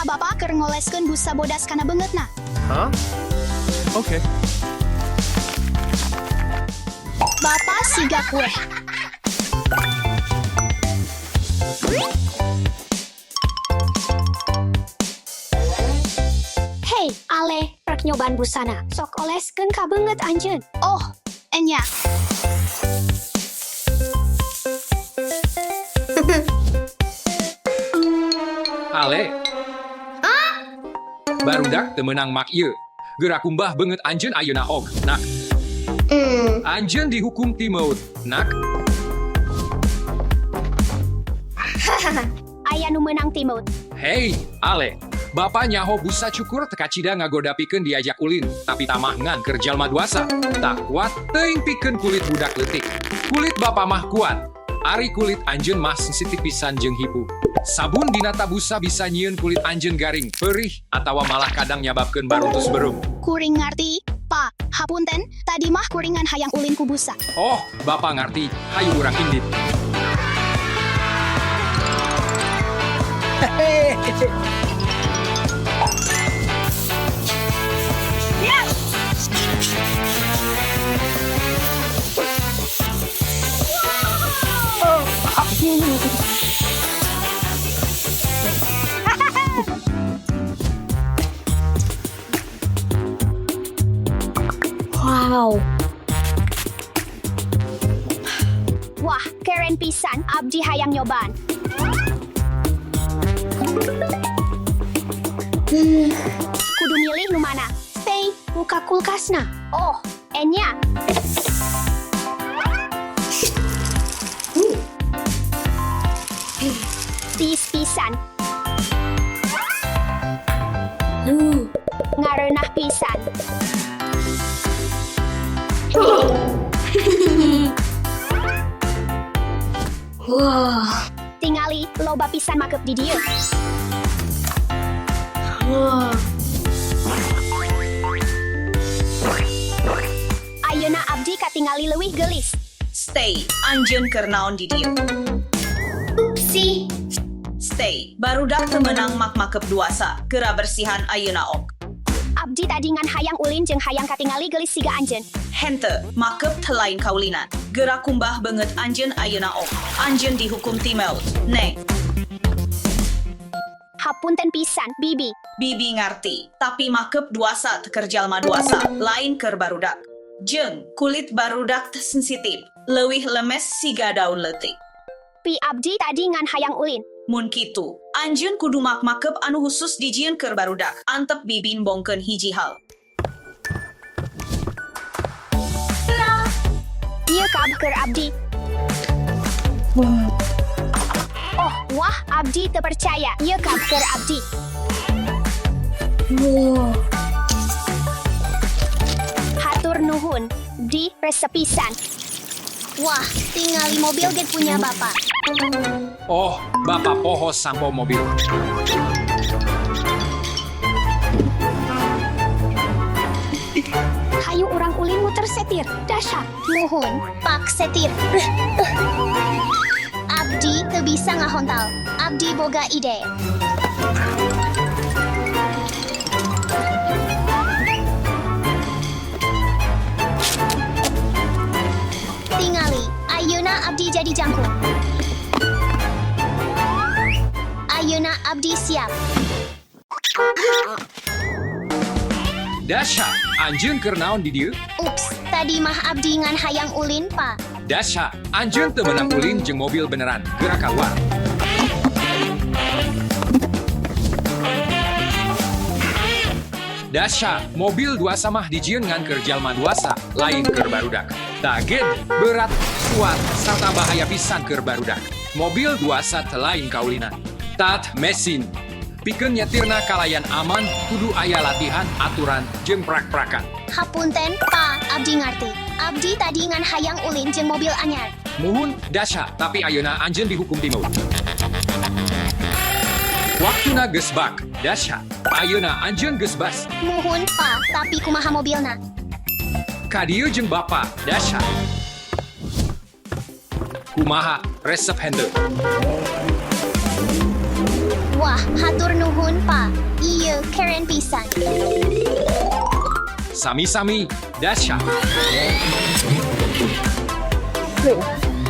Bapa keur ngoleskeun busa bodas kana beungeutna. Huh? Okay. Bapa siga kue. Hey, Ale, rek nyobaan busana. Sok oleskeun ka beungeut anjeun. Oh, enya. Ale. Barudak teu meunang mak ieu. Geura kumbah beungeut anjeun ayeuna og. Nak. Anjeun dihukum ti maut. Nak. Aya nu meunang ti maut. Hei, Ale. Bapa nyaho busa cukur teu kacida ngagoda pikeun diajak ulin, tapi tamah ngan keur jalma duasa. Tak kuat teuing pikeun kulit budak leutik. Kulit bapa mah kuat. Ari kulit anjeun mah sensitif pisan jeung hipu. Sabun dina busa bisa nyieun kulit anjeun garing, perih, atawa malah kadang nyababkeun baruntus berum. Kuring ngarti, Pa. Hapunten, tadi mah kuring ngan hayang ulin ku busa. Oh, bapa ngarti, hayu urang indit. Wow. Wah, keren pisan abdi hayang nyobaan. Kudu milih nu mana? Stay, buka kulkasna. Oh, enya. Tiis pisan. Ngareunah pisan. Tingali loba pisan makeup di dieu. Ayeuna abdi katingali leuwih geulis. Stay, anjeun keur naon di dieu? Upsi. Stay, barudak teu meunang mak-makeup duasa, geura bersihan ayeuna ok. Abdi tadi ngan hayang ulin jeung hayang katingali geulis siga anjeun. Henteu, makeup teu lain kaulinan. Geura kumbah beungeut anjeun ayeuna ok. Anjeun dihukum ti maut. Neng, Hapunten pisan, Bibi. Bibi ngarti, tapi makeup duasa teu keur jalma duasa, lain keur barudak. Jeung, kulit barudak teh sensitif, leuwih lemes siga daun leutik. Pi abdi tadi ngan hayang ulin. Mun kitu, anjeun kudu mak-makeup anu khusus dijieun keur barudak. Antep bibin bongkeun hiji hal. Ieu kabeh keur abdi. Oh, wah, abdi teu percaya. Ieu kabeh keur abdi. Hatur nuhun, di resep pisan. Wah, tingali mobil ge punya Bapak. Oh, bapa poho sampo mobil. Hayu urang ulin muter setir. Dasha. Muhun, Pak setir. Abdi teu bisa ngahontal. Abdi boga ide. Tingali, ayeuna abdi jadi jangkung. Ayeuna abdi siap. Dasha, anjeun keur naon di dieu? Ups, tadi mah abdi ngan hayang ulin, Pa. Dasha, anjeun teu meunang ulin jeung mobil beneran. Geura kaluar. Dasha, mobil duasa mah dijieun ngan keur jalma duasa, lain keur barudak. Taged, berat, kuat, sarta bahaya pisan keur barudak. Mobil duasa teu lain kaulinan. Tat mesin. Pikeun nyetirna kalayan aman, kudu aya latihan, aturan, jeung prak-prakan. Hapunten, Pa, abdi ngarti. Abdi tadi ngan hayang ulin jeung mobil anyar. Muhun, Dasha, tapi ayeuna anjeun dihukum ti maut. Waktuna geus bak, Dasha. Ayeuna anjeun geus bas. Muhun, Pa, tapi kumaha mobilna? Ka dieu jeung bapa, Dasha. Kumaha resep henteu. Wah, hatur nuhun, Nuhun, Pa. Ieu keren pisan. Sami-sami, Dasha.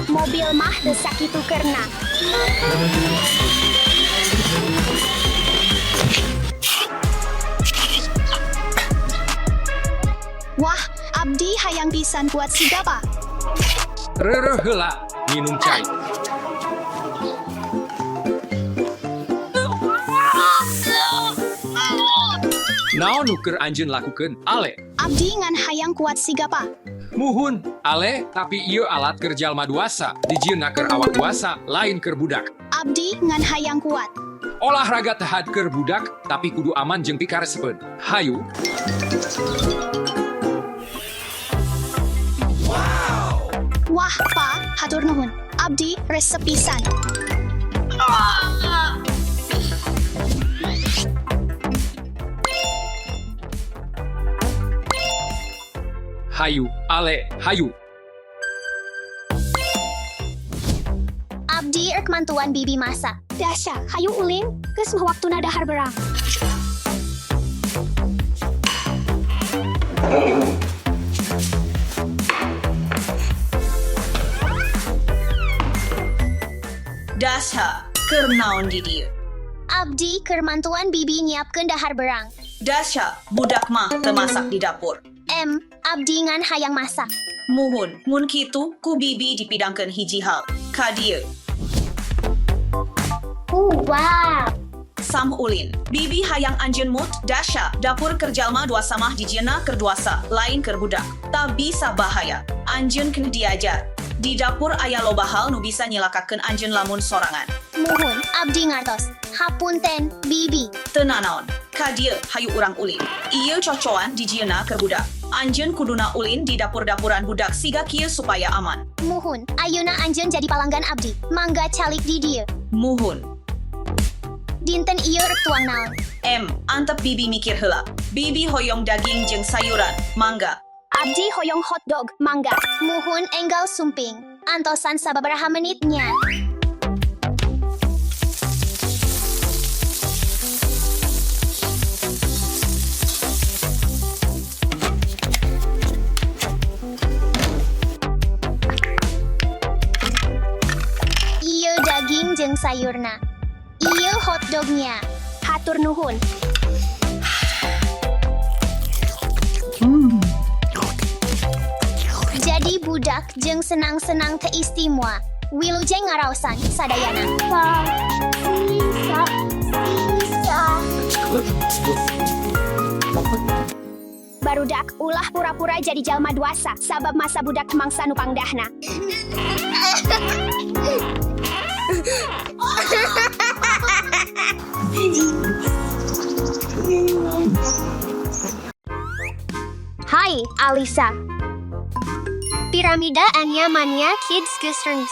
Mobil mah teu sakitu kerna. Wah, abdi hayang pisan kuat siga, Pa. Reureuh heula, minum cai. Naon nu keur anjeun lakukeun? Ale. Abdi ngan hayang kuat siga, Pa. Muhun, ale, tapi ieu alat keur jalma duasa, dijieunna keur awak duasa, lain keur budak. Abdi ngan hayang kuat. Olahraga tehad keur budak, tapi kudu aman jeung pikaresepeun. Hayu, Wah, Pa, hatur nuhun. Abdi resep pisan. Hayu, ale, hayu. Abdi erk mantuan bibi masak. Dasha, hayu ulin, geus mah waktuna dahar berang. Dasha, keur naon di dieu? Abdi keur mantuan bibi nyiapkeun dahar berang. Dasha, budak mah teu masak di dapur. M, abdi ngan hayang masak. Muhun, mun kitu ku bibi dipidangkeun hiji hal. Ka dieu. Wow. Sam ulin. Bibi hayang anjeun mut, Dasha, dapur keur jalma duasa mah dijieunna keur duasa, lain keur budak. Ta bisa bahaya. Anjeun kena diajar. Di dapur aya loba hal nu bisa nyilakakeun anjeun lamun sorangan. Muhun, abdi ngartos. Hapunten, bibi. Teu nanaon. Ka dieu hayu urang ulin. Ieu cocoan dijieunna keur budak. Anjeun kuduna ulin di dapur-dapuran budak siga kieu supaya aman. Muhun, ayeuna anjeun jadi palanggan abdi. Mangga calik di dieu. Muhun. Dinten ieu rek tuang naon. M, antep bibi mikir heula. Bibi hoyong daging jeung sayuran, mangga. Abdi hoyong hotdog, mangga. Muhun enggal sumping. Antosan sababaraha menitnya. Ieu daging jeung sayurna. Ieu hotdognya. Hatur nuhun. Jadi budak jeung senang-senang teu istimewa. Wilujeng ngaraosan sadayana. Barudak ulah pura-pura jadi jalma duasa, sabab masa budak mangsa nu pangdahna. Hai, Alisa. Piramida Anya Mania Kids Gestrings.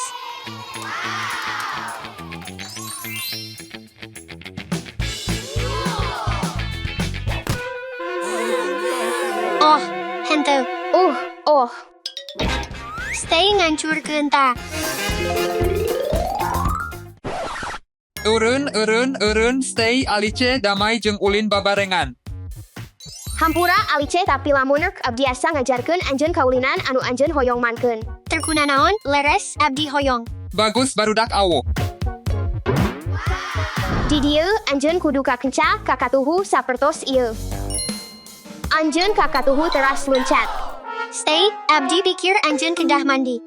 Oh, henteu. Oh. Stay ngancurkeun ta. Eureun, eureun, eureun, stay, Alice, damai jeung ulin babarengan. Hampura Alice tapi lamun rek abdi asa ngajarkeun anjeun kaulinan anu anjeun hoyong mankeun. Terkuna naon, leres, abdi hoyong. Bagus barudak awo. Di dieu anjeun kudu kakenca kakatuhu sapertos ieu. Anjeun kakatuhu teras luncat. Stay, abdi pikir anjeun kedah mandi.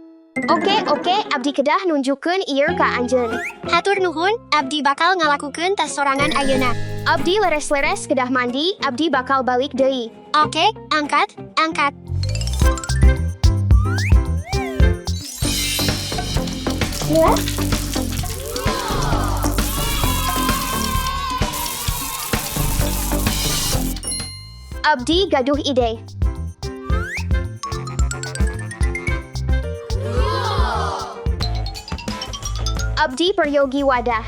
Oke, oke, abdi kedah nunjukkeun ieu ka anjeun. Hatur nuhun, abdi bakal ngalakukeun tas sorangan ayeuna. Abdi leres-leres kedah mandi, abdi bakal balik deui. Oke, angkat, angkat. Abdi gaduh ide. Abdi peryogi wadah.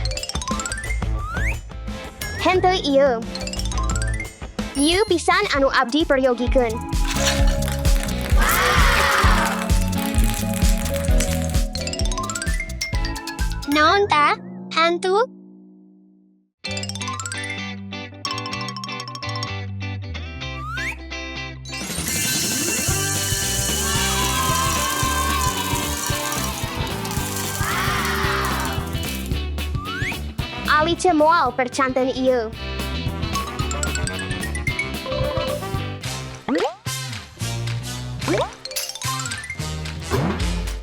Henteu ieu. Ieu pisan anu abdi peryogikeun. Naon ta? Hantu? Alice moal percanten ieu.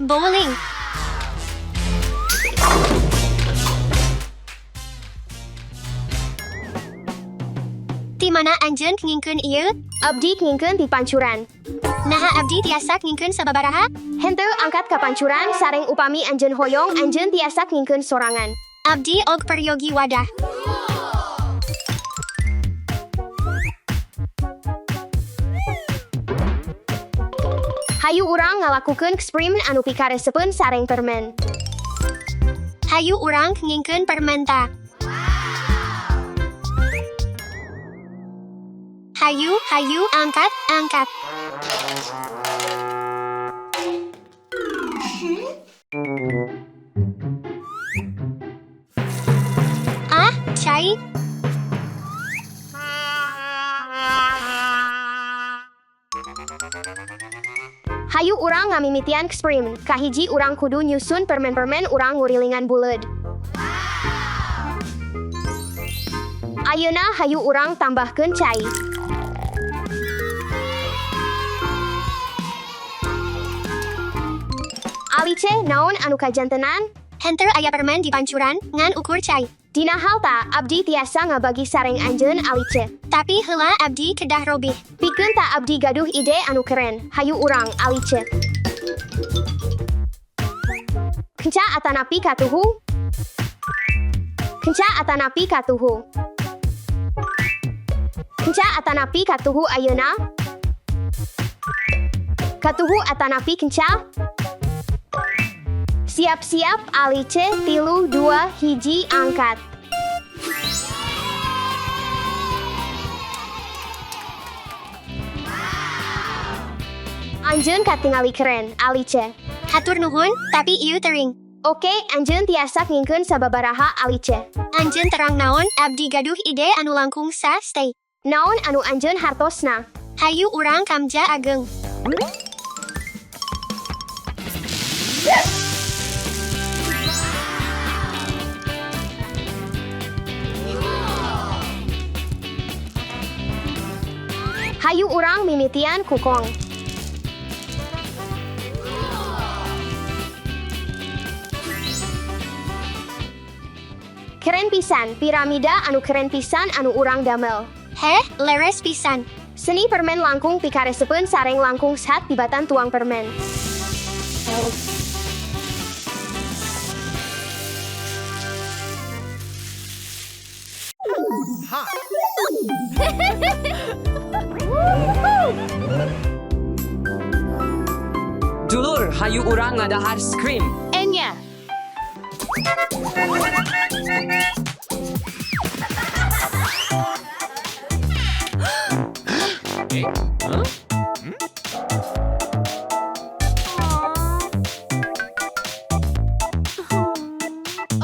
Bowling. Ti mana anjeun ngingkeun ieu? Abdi ngingkeun ti pancuran. Naha abdi tiasa ngingkeun sababaraha? Henteu angkat ka pancuran sareng upami anjeun hoyong anjeun tiasa ngingkeun sorangan. Abdi og peryogi wadah. Hayu urang ngalakukeun eksperimen anu pikaresepeun sareng permen. Hayu urang ngingkeun permen ta. Hayu, hayu, angkat, angkat. Ah, cai. Hayu urang ngamimitian eksperimen. Kahiji urang kudu nyusun permen-permen urang ngurilingan buleud. Ayeuna hayu urang tambahkeun cai. Alice, naon anu kajantenan? Henteu aya permen di pancuran, ngan ukur cai. Dina halta, abdi tiasa ngabagi sareng anjeun Alice. Tapi heula abdi kedah robih. Pikeun ta abdi gaduh ide anu keren. Hayu urang, Alice. Kenca atanapi katuhu? Kenca atanapi katuhu? Kenca atanapi katuhu ayeuna? Katuhu atanapi kenca? Siap-siap Alice, 3, 2, 1, angkat. Anjeun katingali keren, Alice. Hatur nuhun, tapi ieu tering. Oke, anjeun tiasa ngingkeun sababaraha Alice. Anjeun terang naon, abdi gaduh ide anu langkung sa stay. Naon anu anjeun hartosna? Hayu urang kamja ageng. Hayu urang mimitian kukong. Keren pisan, piramida anu keren pisan anu urang damel. Heh, leres pisan. Seni permen langkung pikaresepeun sareng langkung sehat tibatan tuang permen. Dulur, hayu urang ngadahar scream. Enya.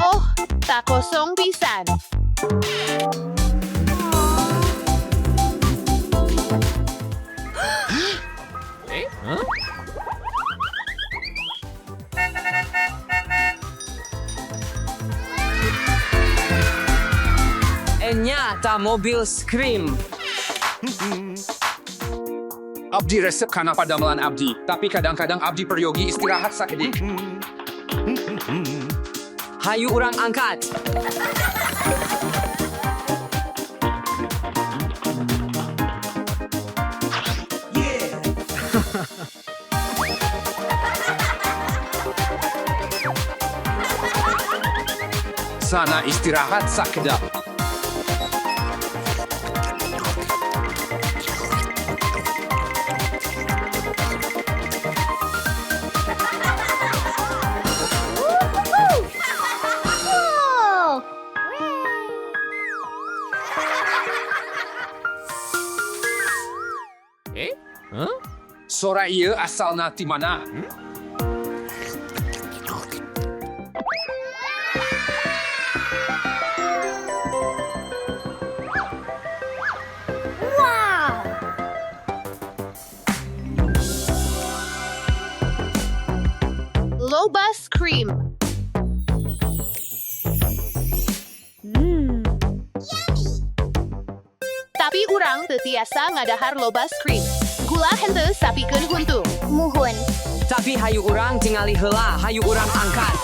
Oh, tak kosong pisan. Enya ta mobil scream. Abdi resep kana padamelan abdi, tapi kadang-kadang abdi peryogi istirahat sakedik. Hayu urang angkat. Sana istirahat sakedap. Sora ieu asalna ti mana? Loba Scream. Urang teu tiasa ngadahar loba scream. Gula henteu sapikeun huntu. Muhun. Tapi hayu urang tingali heula, hayu urang angkat.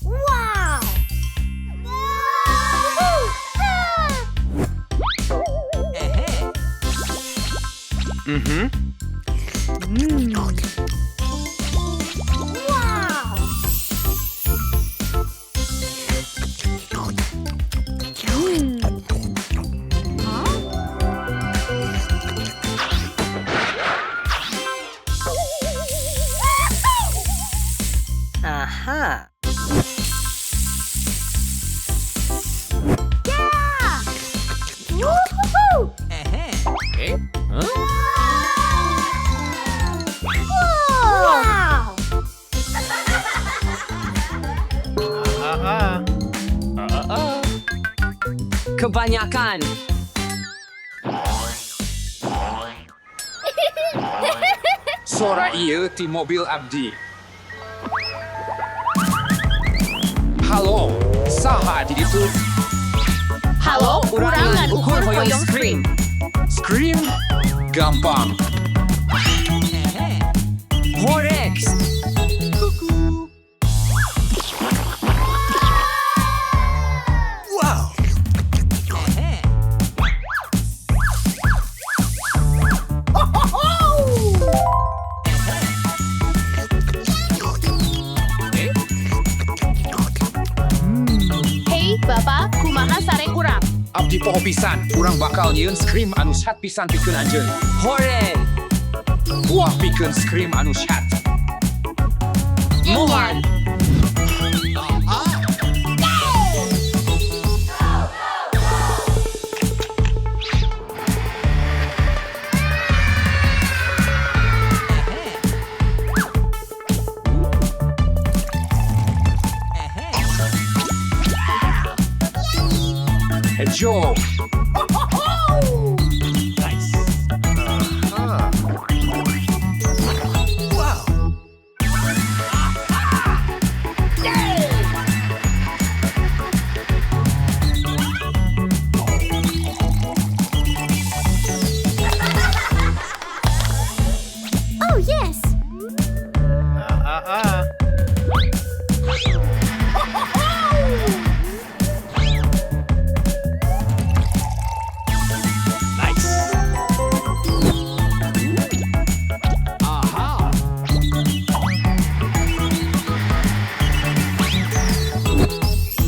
Wow! Wow! Woohoo! Wow! Kebanyakan. Sora ieu ti mobil abdi. Halo, saha di ditu? Halo, urang ngan ukur hoyong scream. Scream? Gampang. Horex. Hei, Bapak, kumaha sareng urang? Abdi poho pisan, urang bakal nyieun scream anu sehat pisan pikeun anjeun. Hore. Buah pikeun scream anu sehat. Muhan. Hejo. Oh, yes! Aha.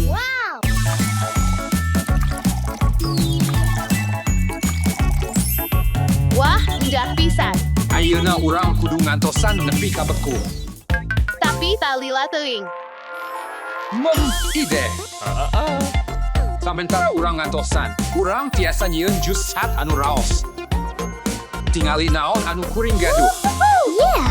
Wow! Wah, indah pisan. Ayeuna urang kudu ngantosan nepi ka beku. Tapi talila teuing. Mem ide. Samentara urang ngantosan, urang tiasa nyieun jus sehat anu raos. Tingali naon anu kuring gaduh. Yeah!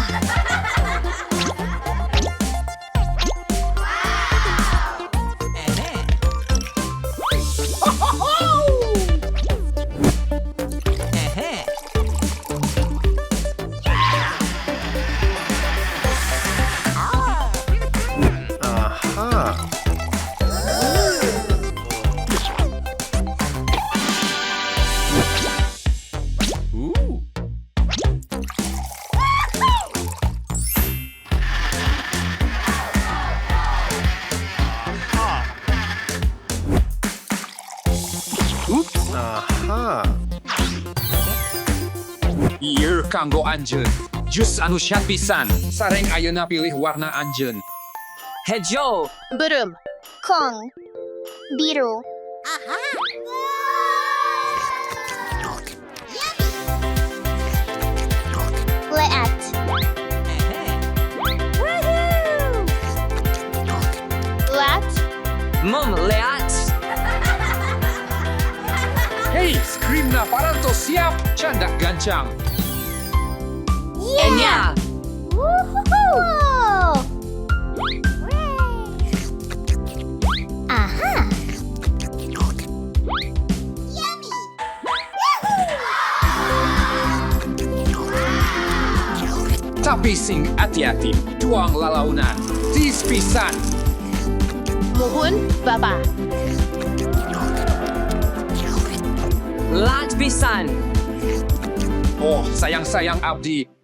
Ieu kanggo anjeun. Jus anu syat pisan. Sareng ayeuna pilih warna anjeun. Hejo. Beureum. Kong. Biru. Leat. Lat. Mum leat. Hei, screamna parantos siap. Candak gancang. Enya. Woohoo! Aha. Tapi sing hati-hati. Tuang lalaunan. Tis pisan. Muhun, Bapa. Lat pisan. Oh, sayang-sayang abdi.